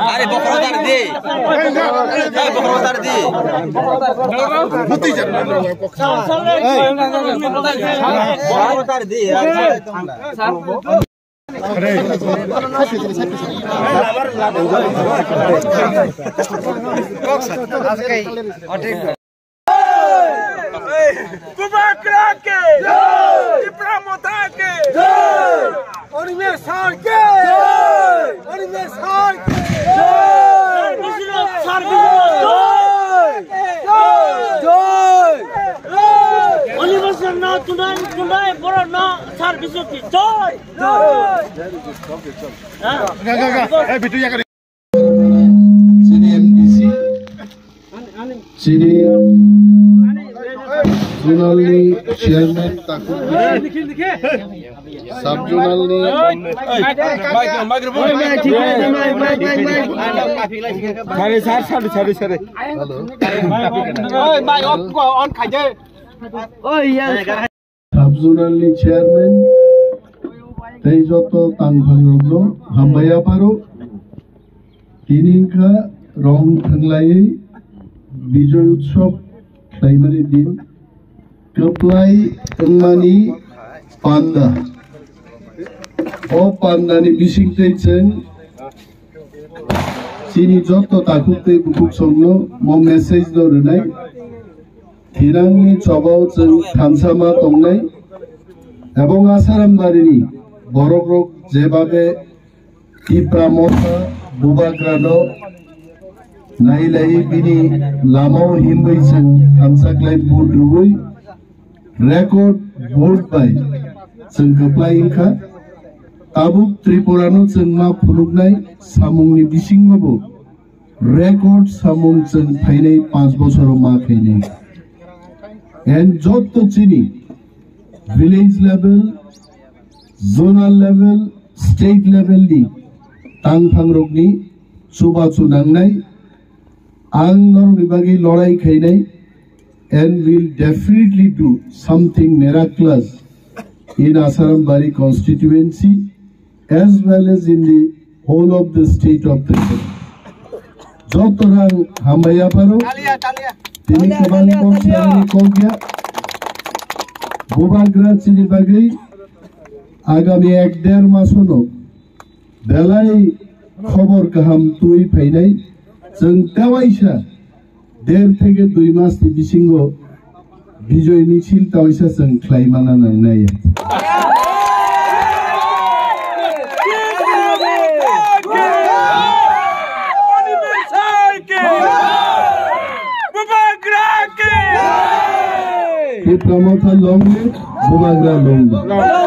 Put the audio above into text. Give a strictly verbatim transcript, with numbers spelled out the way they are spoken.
Are, bokhorok tar di. Are, bokhorok tar di. Bokhorok tar di. Bubagra ke jai! Tipra Motha ke jai! Animesh Sar ke jai! Animesh Sar ke jai! Sar Bijolok jai! Jai! Jai! Animesh Sar no tunai tunai borok no Sar Bijolok ki jai! Jai! Ga, ga, ga. Eh, bitu ya kari. Chini M D C, chini zonal ni chairman takhuk, sub zonal ni sari, sari, sari, sari. Hello. Sub zonal ni chairman tei joto tangphang rokno hambai yapharo. Tini wngkha rong thwnglaiwi Bijoy Utsav khlaimani din. Kwplai wngmani panda. O pandani bisingtwi chwng chini joto takhuk tei bukhuk songno mo message no rwnai. Thinangni chobao chwng thansa ma tongnai, ebong Asaram barini borokrok jebabe Tipra Motha Bubagrano Nailai bini lamao himwi chwng hamsaklai vote rwui record vote bai chwng kwplai wngkha. Tabuk Tripura no chwng ma phunuknai samungni bisingo bo record samung chwng phainai panch bochoro ma khainai. And jotto chini village level, zonal level, state level ni tangphangrokni chubachu nangnai. Ang norokni bagwi lorai khainai and will definitely do something miraculous in Asarambari constituency as well as in the whole of the state of Tripura. Jotorang hambai apharo, tini kwbang kok swrangni kok ya. Bubagra chini bagwi agami ek der masono belai khobor kaham twi phainai. Chwng tewaisa der theke dui mas ni bisingo bijoy misil tewaisa chwng khlai mana nangnai. Tipra Motha long live, Bubagra long live.